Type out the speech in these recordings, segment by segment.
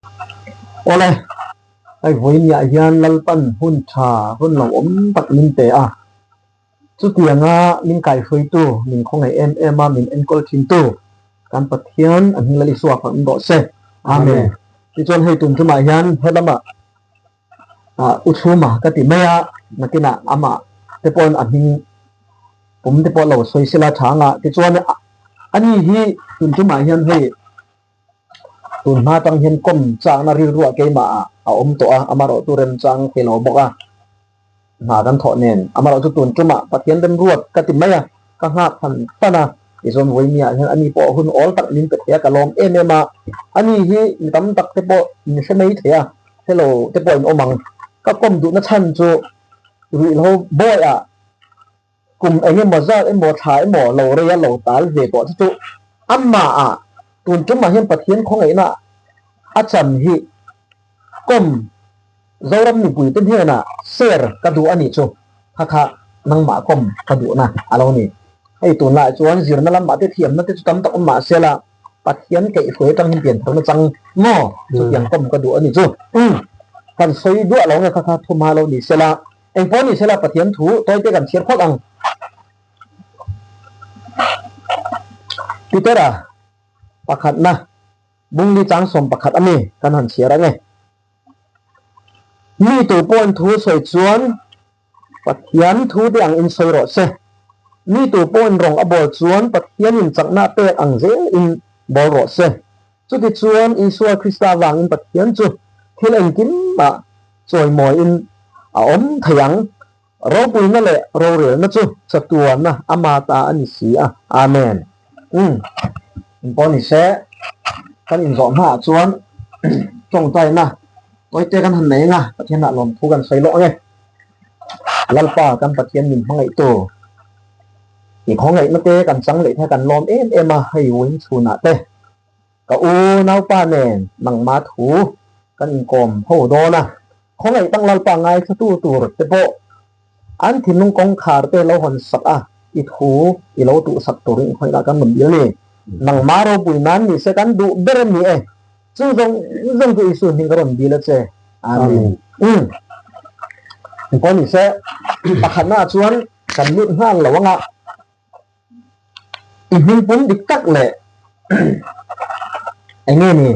Awle, hei vawiinniah hian Lalpan hun tha hun lo awm tak min pe a. Chutianga min kaihruaitu, min khawngaih em em a, min enkawl thintu kan Pathian a hming Lal Isua fak in rawh se. Amen. Tichuan hei tun tumah hian helamah U Chhuma ka ti mai a, nakinah amah te pawhin a hming pum te pawh lo sawi sela tha anga. Tichuan ani hi tun tumah hian hei Tun hma tang hian kawm chakna rilruah keimah ah a awm tawh a, amaherawhchu remchang thei lo bawk a, hna kan thawh nen. Amaherawhchu tun tumah Pathian remruat ka ti mai a, ka nghak fan fan a, tichuan vawinia hian ani pawh hun awl tak min pe thei a, ka lawm em em a, ani hi mi tam tak te pawh min hre mai thei a, hello te pawh in awm ang. Ka kawm duhna chhan chu ruihhlo bawiah Kum eng emaw zat emaw thla emaw lo rei a lo tal ve tawh chu chu amah tun tumah hian Pathian khawngaihna a chan hi kawm Zoram mipuite hnenah share ka duh a nih chu kha kha nangmah kawm ka duhna a lo ni. Hei tunlaiah chuan zirna lamah te thiamna te chu tam tak awm mah sela Pathian kaihhruai atang hian piantharna chang maw chutiang kawm ka duh a ni chu. Kan sawi duah lo nge kha kha thuma lo ni sela. Engpawh ni sela Pathian thu tawite kan chhiar phawt ang. Petera pakhatna bungli chang 11 a mi kan han chhiar ang e. Mi tu pawhin thu sawi chuan Pathian thu te ang in sawi rawh se. Mi tu pawhin rawng a bawl chuan Pathianin chakna a pek ang zel in bawl rawh se. Chutichuan Isua Krista vangin Pathian chu thil engkimah chawimawiin a awm thei ang. Ropuina leh rorelna chu chatuana ama ta a ni si a. Amen. Umm. Engpawh ni se, kan inzawh hmaah chuan tawngtaina tawite kan han nei anga Pathianah lawmthu kan sawi lawk ang e. Lalpa kan Pathian min hmangaihtu. I khawngaihna te kan chang leh kha kan lawm em em a, hei wing chhunah te ka u naupa nen nangma thu kan inkawm ho dawn a, khawngaih tang Lalpa ngaithlatu tur te pawh an thinlung kawngkhar te lo hawn sak a, i thu i lo tuhsak turin i khawngaihna kan rawn dil ni. Nangma ropui nan ni se kan duh ber a ni e, chu zawng zawng chu Isu hming ka rawn dil a che. Amen. Umm. Engpawh ni se, pakhatna ah chuan Kan lut nghal lo anga i hming pum dik tak leh eng nge ni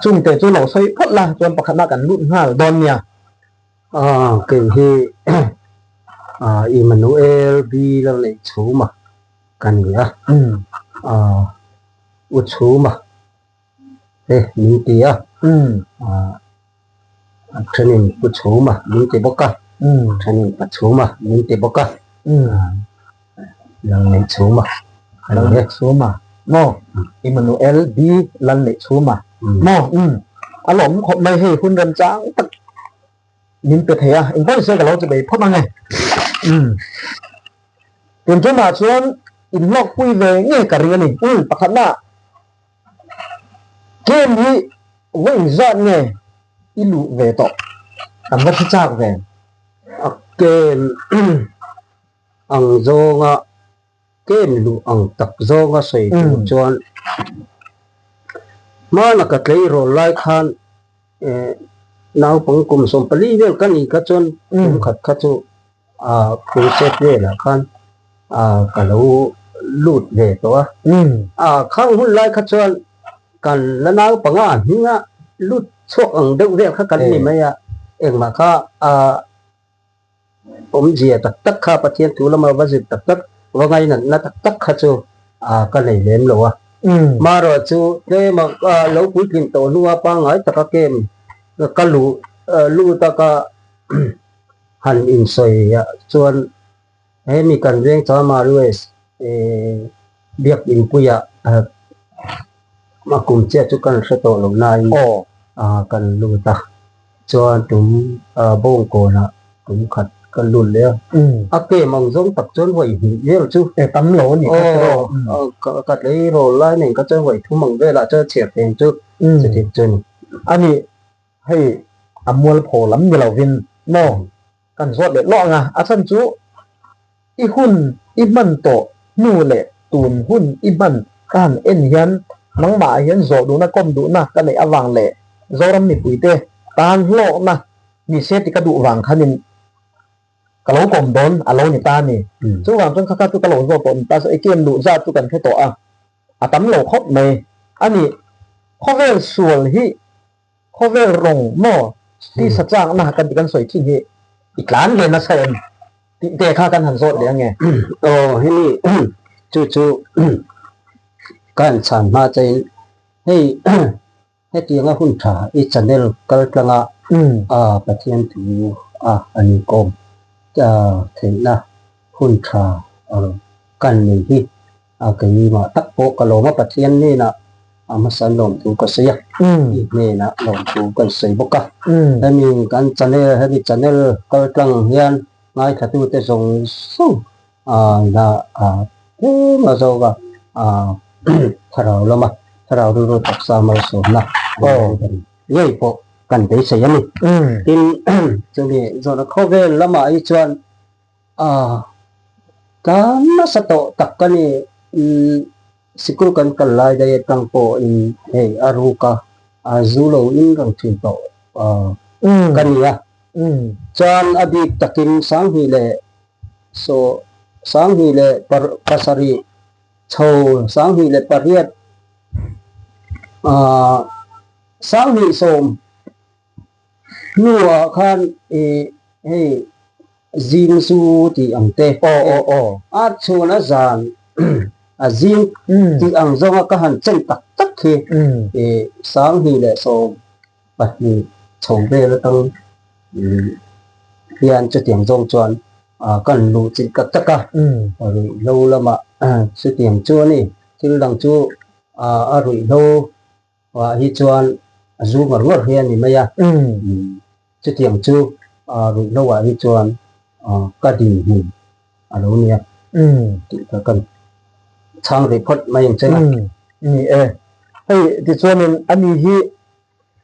chungte chu lo sawi phawt la chuan pakhatna kan lut nghal dawn nia. Kei hi Emmanuel B lo neih chhuma ka ni a, u chhuma te min ti a, a thenin pu chhuma min ti bawk a, a thenin pa chhuma min ti bawk a, Lalneihchhuma a ni e. Lalneihchhuma maw? Emmanuel B Lalneihchhuma maw? Umm a lawm khawp mai hei hun remchang tak min pe thei a, engpawh nise ka lo ti bei phawt ang e. Umm tun tumah chuan inhlawkpui ve nge ka ring a ni. Umm pakhatna. Game hi vawi zat nge i luh ve tawh? Kan va hre chak ve. A game ang zawnga game luh ang tak zawnga sawi tur chuan hmana ka tleirawl lai khan naupang kum 14 vel ka nih kha chuan kum khat kha chu Crusade velah khan ka lo lut ve tawh a, khang hun lai kha chuan kan la naupanga hminga lut chhuak ang deuh vel kha kan ni mai a, engmah kha awmzia tak tak kha Pathian thu lama va zir tak tak va ngainatna tak tak kha chu ka nei lem lo a. Marawh chu tlema lo puitlin tawh hnua pangngai taka kem ka luh lut a ka Han insawi ah chuan hemi kan veng Chama West biakinpuiah a kum chiah chu kan hre tawh lo nain kan lut a, chuan tum Bawngkawnah tum khat kan lut leh a, a kem ang zawng tak chuan vawi hnih vel chu tam lo a ni kha chu ka tleirawl lai nen kha chuan vawi thum ang velah chuan chhiar thei ang chu chuti chu a ni. A nih Hei a mualpho lam ni lovin maw kan zawt leh lawk ang a, a chhan chu i hun i hman tawh hnu leh tun hun i hman ka han en hian Nangmah ah hian zawh duhna kawm duhna ka neih avang leh Zoram mipuite tan hlawkna ni se ti ka duh vang khanin ka lo kawm dawn a lo ni ta a ni. Chuvang chuan kha kha chu ka lo zawt tawh ni ta se i kem luh zat chu kan hre tawh a, a tam lo khawp mai a ni. Khawvel sual hi khawvel rawng maw tisa chakna kan ti kan sawi thin hi i tlan ve nasa em tih te kha kan han zawt leh ange. Aw hemi chu chu ka han chhan hma chain hei hetianga hun tha i channel kal tlanga a Pathian thu a an inkawm theihna hun tha kan nei hi A keimah tak pawh ka lawm a, Pathian hnenah a hmasa lawmthu ka sawi a, i hnenah lawmthu kan sawi bawk a. Hemi kan channel, hemi channel kal tlang hian ngaithlatute zawng zawng ina tlem a zawk a, thlarau lama thlarau rilru taksa malsawmna ngei pawh kan beisei a ni. Tin, chumi zawhna khawvel lamah hi chuan A tlan nasa tawh tak ka ni. Umm sikul kan kal lai daih atang pawhin hei a ruk a, a zu lo in reng thin tawh ka ni a. Chuan a bik takin Sanghnih leh saw Sanghnih leh pasarih chho Sanghnih leh pariat ah Sanghnih sawm hnuah khan ih hei Zing zu tih ang te. Aw aw aw. A chhun a zan a zing tih ang zawnga ka han chen tak tak hi i 20 leh 12 chho vel atang hian chutiang zawng chuan kan luh chilh tak tak a. Ruihhlo lamah chutiang chu a ni. Thil dang chu a ruihhlo Ah hi chuan a zu ngawr ngawr hi a ni mai a, chutiang chu ruihhlo ah hi chuan ka dinhmun a lo nia tih kha kan chhang rih phawt mai ang che nga. Ni e, hei tichuanin ani hi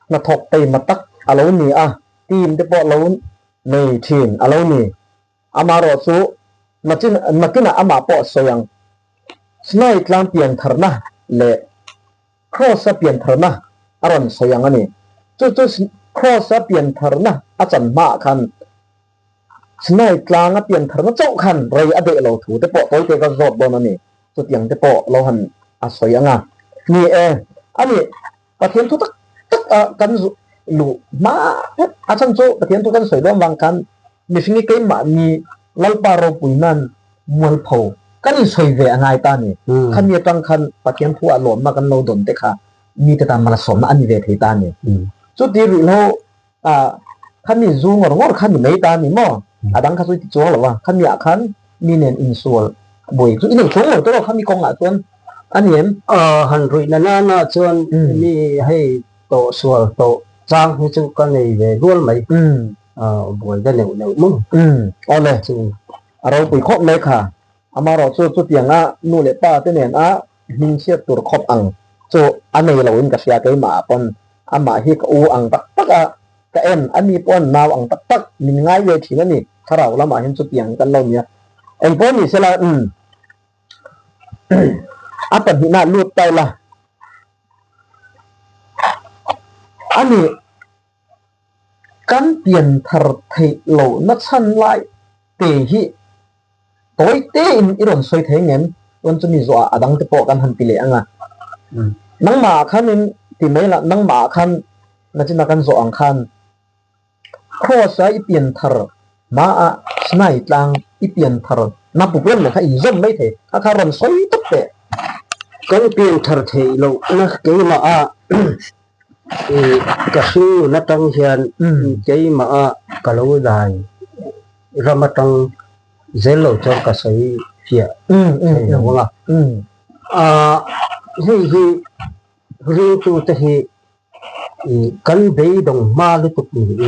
hnathawk taima tak a lo ni a, team te pawh lo nei thin a lo ni. Amaherawh chu nachin nakinah amah pawh a sawi ang. Sinai tlang piantharna leh Kraws-a piantharna a rawn sawi ang a ni. Chu chu Kraws-a piantharna a chan hmaah khan Sinai tlanga piantharna chauh khan rei a deh lo thu te pawh tawite ka zawt dawn a ni. Chutiang te pawh lo han a sawi ang a. Ni e, a ni. Pathian thu tak tak a kan luh hma phet a chhan chu Pathian thu kan sawi dawn vang khan mihring hi keimahni Lalpa ropui nan mualpho kan insawi ve a ngai ta a ni. Khami atang khan Pathian thu ah lawmna kan lo dawn te kha mite tan malsawmna a ni ve thei ta a ni. Chuti rihlo khami zu ngawr ngawr kha ni mai ta a ni maw? A dang kha chu i ti chuang lo a, khami ah khan mi nen insual buai chu i nei chuang lo tawh khami kawngah chuan a ni em? Han ruih na nana chuan mi hei tawh sual tawh chang hi chu ka nei ve rual mai, buai da neuh neuh maw? Awle, a ropui khawp mai kha. Amaherawh chu chutianga nu leh pa te nen a hming chhiat tur khawp ang chu a nei lo in ka hria keimah ah pawn amah hi ka u ang tak tak a ka en a ni pawn nau ang tak tak min ngai ve thin a ni thlarau lamah hian chutiang kan lo nia engpawh ni sela umm a pahnihna lut ta ila a ni. Kan pian thar theih loh na chhan lai te hi tawi tein i rawn sawi thei ngem? Chuan chumi zawhah a dang te pawh kan han ti leh ang a. Nangmah ah khanin ti mai lah, nangmah ah khan nachina kan zawh ang khan Kraws a i pian thar hma ah Sinai tlang i pian thar na problem leh kha inzawm mai thei kha kha rawn sawi tawp teh. Kan pian thar theih loh na keimah ah Ka hringnun atang hian keimah a ka lo dai ram atang zel lo chuan ka sawi fiah thei lo ang a. Hei hi ringtute hi kan beidawng hma lutuk niin ka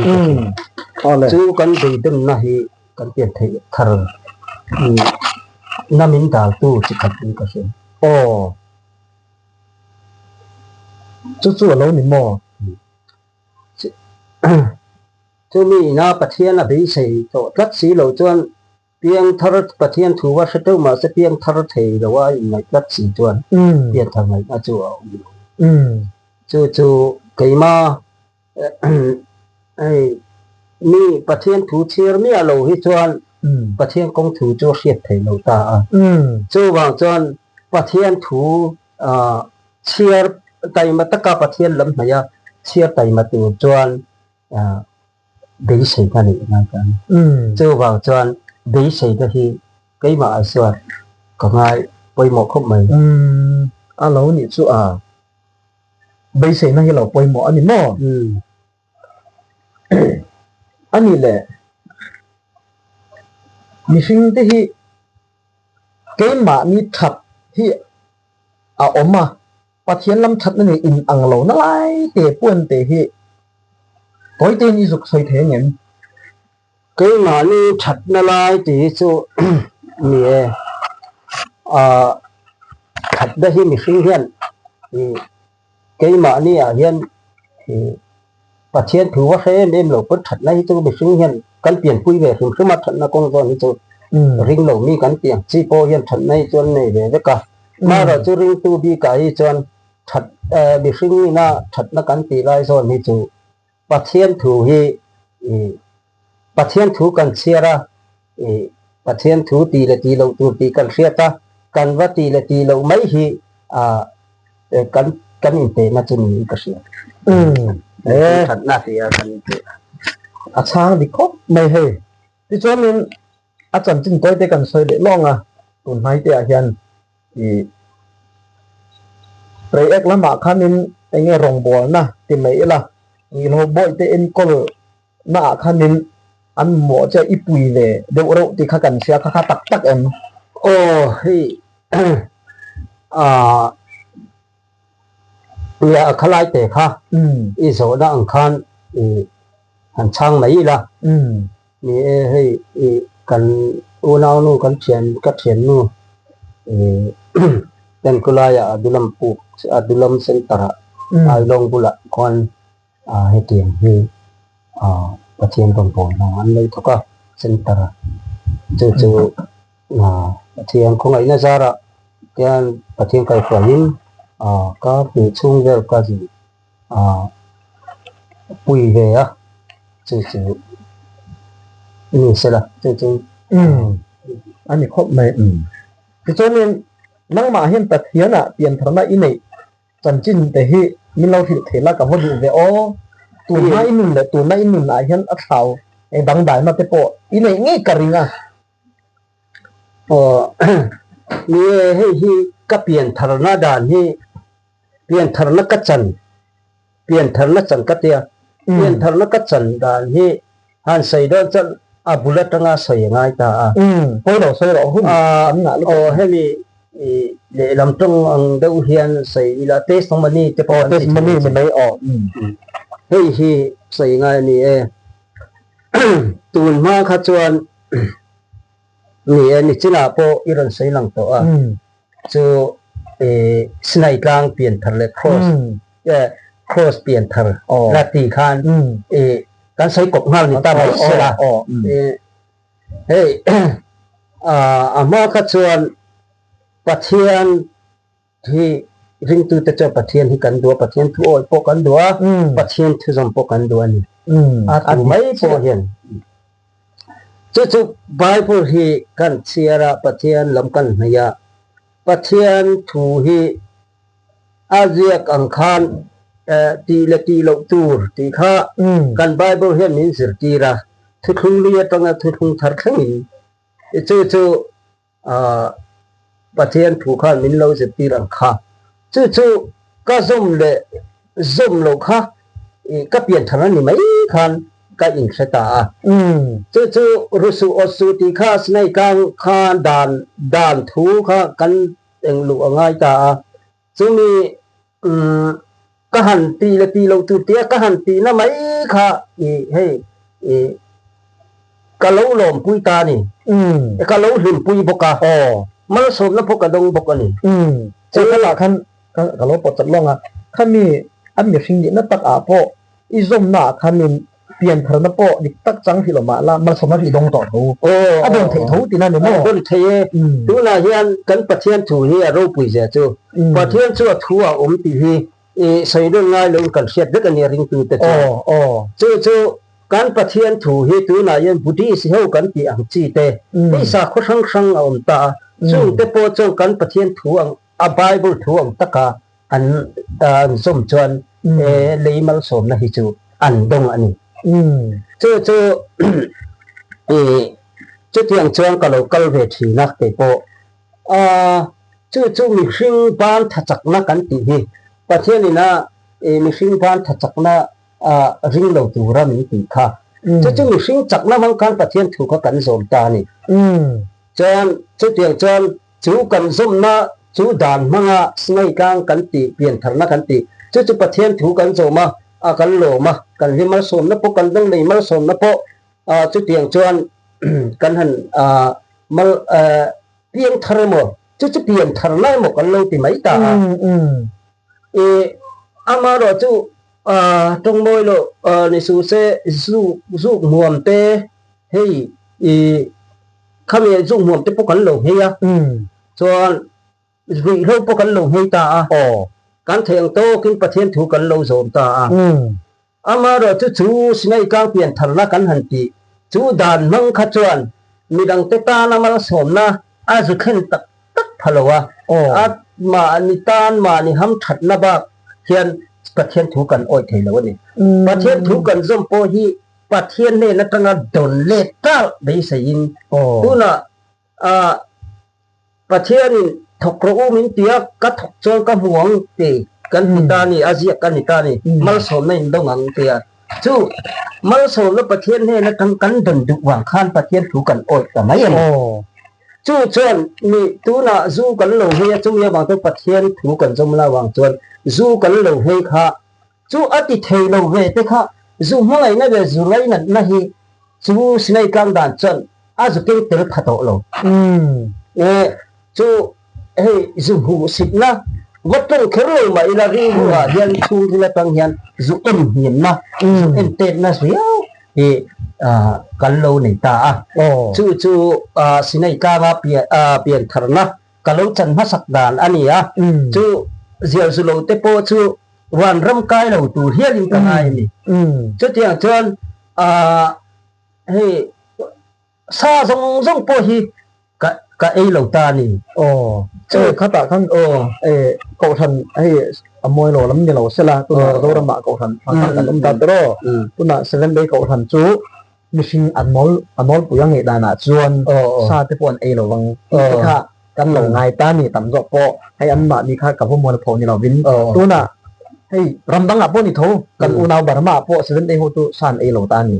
hria. Chu kan beidawnna hi kan pian theih thar na min daltu chi khat in ka hria. Chu chu a lo ni maw? Chumi ina Pathian a beisei tawh tlat si lo chuan piangthar Pathian thu va hre teuh mahse piangthar thei lo a inngaih tlat si chuan pianthar ngaihna chu a awm lo. Chu chu keima hei mi Pathian thu chhiar miah lo hi chuan Pathian kawng thu chu a hriat theih lo ta a. Chuvang chuan Pathian thu chhiar taima taka Pathian lam hnaih a chhiar taima tur chuan beisei ka neih ngai ta a ni. Chuvang chuan beisei te hi keimah ah chuan ka ngai pawimawh khawp mai. A lo nih chu a beiseina hi lo pawimawh a ni maw? A nih leh mihring te hi keimahni that hi a awm a. Pathian lam thatna nei in ang lo na lai te puan te hi tawi tein i zuk sawi thei angem? Keimahni thatna lai ti hi chu ni e, ah thatna hi mihring hian ih keimahni ah hian ih Pathian thu va hre em em lo pawn thatna hi chu mihring hian kan pianpui ve hrim hrim a, thatna kawng zawn hi chu ring lo mi kan tih ang chi pawh hian thatna hi chu an nei ve vek a. Amaherawhchu ringtu bikah hi chuan that mihring ina thatna kan tih lai zawn hi chu Pathian thu hi ih Pathian thu kan chhiar a, ih Pathian thu tih leh tih loh tur tih kan hriat a, kan va tih leh tih loh mai hi ah kan kan intehna chu niin ka hria. Umm Thatna tih a kan inteh. A chhang dik khawp mai hei. Tichuanin a chanchin tawi te kan sawi leh lawng a, tun hnai te ah hian ih Reiek lamah khanin eng nge rawngbawlna ti mai ila, ruihhlo bawihte enkawl naah khanin an mawh che i pui ve deuh reuh tih kha kan hria kha kha tak tak em? Aw hei ah nia a khalai te kha i zawhna ang khan i han chhang mai ila ni e hei i kan unaunu kan thian ka thiannu i Tenkulaiah Adulam puk Adulam center ah Ailawng bulah khuan Ah hetiang hi ah Pathian rawn bawl hna an lo thawk a center ah chu chu ah Pathian khawngaihna zarah hian Pathian kaihhruaiin ah ka hmuh chhung vel ka zin ah pui ve a chu chu ni sela chu chu Umm a ni khawp mai umm tichuanin nangmah hian Pathianah piantharna i neih Chanchin te hi min lo hrilh thei la ka va duh ve aw. Tunhma i nun leh tuna i nun ah hian a thlau eng dangdaina te pawh i neih ngei ka ring a. Aw ni e, hei hi ka piantharna dan hi piantharna ka chan piantharna chan ka tia piantharna ka chan dan hi han sawi dawn chuan a bul atanga sawi a ngai ta a. Umm pawi lo sawi rawh hun an ngah lutuk. Aw hemi lehlam tawng ang deuh hian sawi ila testimony te pawh kan ti thei ang chu. Ni mai aw. Hei hi sawi ngai a ni e. Tun hma kha chuan ni e nichinah pawh i rawn sawi lang tawh a chu Sinai tlang pian thar leh cross cross pian thar la ti khan kan sawi kawp nghal ni ta mai sela hei a hma kha chuan Pathian hi ringtute chuan Pathian hi kan duh a, Pathian thu awih pawh kan duh a, Pathian thu zawm pawh kan duh a ni. A tu mai pawh hian chu chu Bible hi kan chhiar a, Pathian lam kan hnaih a, Pathian thu hi a ziak ang khan tih leh tih loh tur tih kha kan Bible hian min zirtir a, thuthlung lui atanga thuthlung thar thlengin chu chu Pathian thu khan min lo zirtir ang kha. Chu chu ka zawm leh zawm loh kha ka pianthar a ni mai khan ka inhre ta a. Chu chu Rusuh Awsuh tih kha Sinai tlang kha dan dan thu kha kan eng luh a ngai ta a. Chumi ka han tih leh tih loh tur tia ka han tihna mai kha i hei i ka lo lawmpui ta a ni. Ka lo hlimpui bawk a. Malsawmna pawh ka dawng bawk a ni. Chu khalah khan ka lo pawh chat lawng a, khami an mihring nihna tak ah pawh i zawmna ah khanin piantharna pawh dik tak chang hrih lo mah la malsawmna hrih dawng tawh tho. A dawn theih tho tina ni maw? A dawn theih e. Tunah hian kan Pathian thu hi a ropui zia chu Pathian chu a thu a awm tih hi. I sawi deuh ngai loin kan hriat vek a nia ringtute chuan. Chu chu kan Pathian thu hi tunah hian Buddhist ho kan tih ang chi te, hei sakhaw hrang hrang a awm ta a, chungte pawh chuan kan Pathian thu ang a Bible thu ang taka an an zawm chuan lei malsawmna hi chu an dawng a ni. Chu chu i chutiang chuan ka lo kal ve thin a keipawh. A, chu chu mihring ban tha chakna kan tih hi Pathianin a mihring ban tha chakna ring lo tura min tih kha. Chu chu mihring chakna hmang khan Pathian thu kha kan zawm ta a ni. Chuan chutiang chuan chu kan zawmna chu dan hmanga Sinai tlang kan tih, piantharna kan tih, chu chu Pathian thu kan zawm a, a kan lawm a, kan hlim malsawmna pawh kan dawng nei malsawmna pawh chutiang chuan kan han Mal piang thar emaw, chu chu pian thar na emaw kan lo ti mai ta a. I amaherawh chu tawngmawi lo ni suh se zuk zuk hmuam te hei i khami zuk hmuam te pawh kan lo nghei a. Chuan Ruihhlo pawh kan lo nghei ta a, kan theih ang tawkin Pathian thu kan lo zawm ta a. Amaherawh chu chu Sinai tlang pian tharna kan han tih chu dan hmang kha chuan midangte tana malsawmna a zu thlen tak tak pha lo a, a mahni tan mahni hamthatna bak hian Pathian thu kan awih thei lo a ni. Pathian thu kan zawm pawh hi Pathian hnen atanga dawn let tal beiseiin tunah A, Pathianin thawk rawh u min ti a, ka thawk chuan ka hmu ang ti kan ti ta a ni, a ziak ka ni ta a ni, malsawmna in dawng ang ti a. Chu malsawmna Pathian hnen atang kan dawn duh vang khan Pathian thu kan awih ta mai a ni. Chu chuan mi tunah zu kan lo hei a, chumi avang chuan Pathian thu kan zawm la avang chuan zu kan lo hei kha chu a ti thei lo ve te kha zu hmangaihna leh zu ngainatna hi Chu Sinai tlang dan chuan a zu keng tel pha tawh lo. E, chu hei zu hmuh sitna va tawng kher lo mah ila rilru ah hian chhungril atang hian zu en hniamna, zu en tetna riau hi kan lo nei ta a. Chu chu Sinai tlanga pian tharna ka lo chan hmasak dan a ni a. Chu zial zu lo te pawh chu vanram kai lo tur hialin ka ngai a ni. Chutiang chuan Ahh hei sa zawng zawng pawh hi ka ka ei lo ta a ni. Aw chu khatah khan aw eh kohhran hei a mawi lo lam ni lo sela tunah Zoramah kohhran hrang hrang kan awm ta tawh aw. Tunah Seven Day kohhran chu mihring an nawl a nawlpui a ngeih danah chuan sa te pawh an ei lo vang tih te kha kan lo ngai ta ni tam zawk pawh hei an mahni kha ka va mual pho ni lovin tunah hei ram dangah pawh ni tho kan unau Burma ah pawh seven day ho chu sa an ei lo ta a ni.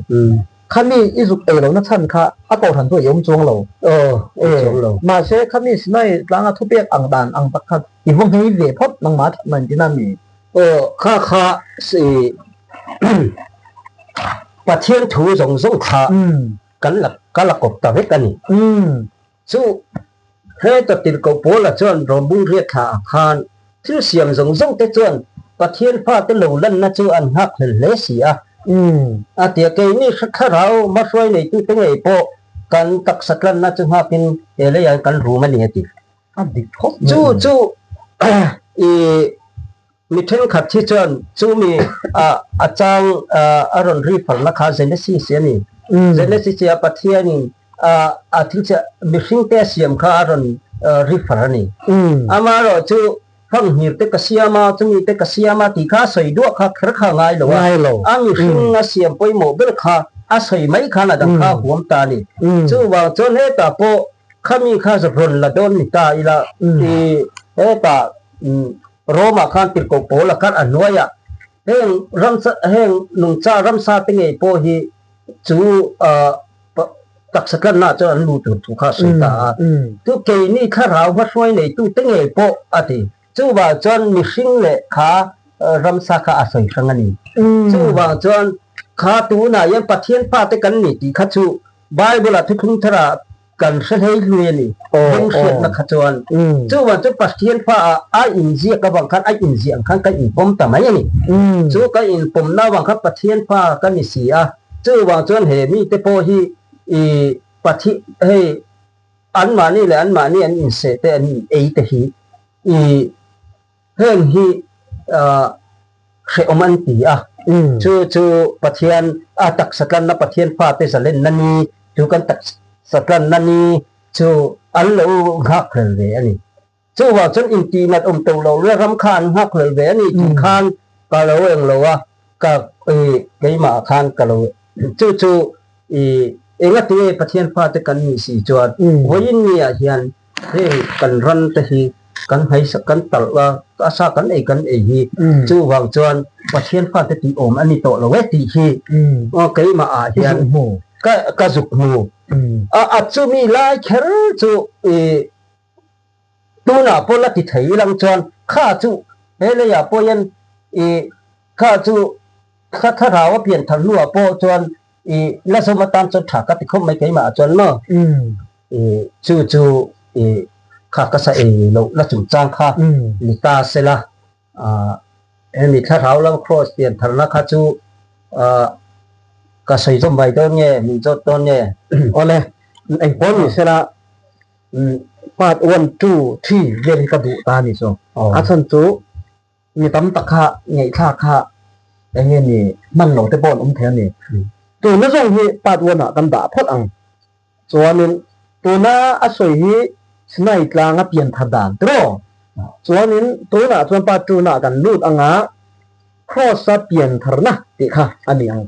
Khami i zuk ei lohna chhan kha a kohhran chu a awm chuang lo. Mahse khami Sinai tlanga thupek ang dan ang tak kha i va nghei ve phawt nangmah thatna in tina mi. Aw kha kha Pathian thu zawng zawng kha kan la ka la kawp ta vek a ni. Chu heta tirhkoh Paula chuan Rawmbung riat thla ah khan thil siam zawng zawng te chuan Pathian fate lo lanna chu an nghak hlel hle si a. A tia keini thlarau hmahruai neitute ngei pawh kan taksa tlanna chu nghakin he leiah kan rum a ni a ti. A dik khawp mai. Chu chu i mi thenkhat hi chuan chumi a chang a rawn refer na kha Genesis a ni. Genesis ah Pathianin a thil chiah mihring te a siam kha a rawn refer a ni. Amaherawh chu fanghmir te ka siam a, chumi te ka siam a tih kha a sawi duah kha kher kha a ngai lo a. A mihring a siam pawimawh ber kha a sawi mai khan a dang kha a huam ta a ni. Chuvang chuan hetah pawh khami kha rawn la dawn ni ta ila i hetah Rome-ah khan tirhkoh Paula khan a hnuaiah heng ramsa heng nungcha ramsa te ngei pawh hi chu taksa tlanna chuan an lu tur thu kha a sawi ta a. Chu keini thlarau hmahruai neitu te ngei pawh a ti. Chuvang chuan mihring leh kha ramsa kha a sawi hrang a ni. Chuvang chuan kha tunah hian Pathian fate kan ni tih kha chu Bible-ah thuthlung tharah Kan hre hlei hlui a ni. Beng hriatna kha chuan chuvang chu Pathian fa ah a inziak avang khan a inziah ang khan ka inpawm ta mai a ni. Chu ka inpawmna avang khan Pathian fa ka ni si a, chuvang chuan he mite pawh hi i Pathi hei anmahni leh anmahni an inseh te an in ei te hi i heng hi. Hrehawm an ti a. Chu chu Pathian a taksa tlanna Pathian fate zalenna ni chu kan taksa tlanna ni chu an lo nghakhlel ve a ni. Chuvang chuan intihnat awm to lo la ram kha an nghakhlel ve a ni tih khan ka lo eng lo a, ka i keimah khan ka lo chu chu i engatinge Pathian fate kan nih si chuan vawiin ni ah hian Heng kan ran te hi kan hmeichhe kan talh a, a sa kan ei kan ei hi chuvang chuan Pathian fate tih awm a ni tawh lo e tih hi keimah ah hian ka ka zuk hmu a, a chumi lai kher chu i tunah pawh la ti thei ilang chuan kha chu he leiah pawh hian i kha chu kha thlarau a pian thar hnuah pawh chuan i la zawm atan chuan tha ka ti khawp mai keimah ah chuan maw. Chu chu kha ka sa ei loh la chungchang kha ni ta se la, hemi thlarau lam kraws pian tharna kha chu ka sawi zawm mai dawn nge, min zawt dawn nge? Awle, engpawh ni se la, part one, two, three vel hi ka duh ta a ni chu. A chhan chu Mi tam tak kha ngaihthlak kha eng nge ni hman lo te pawh an awm thei a ni. Tuna zawng hi part one ah kan dah phawt ang. Chuanin tuna a sawi hi Sinai tlanga pian thar dan tiraw? Chuanin tunah chuan part two na ah kan lut anga Kraws-a pian tharna tih kha a ni ang.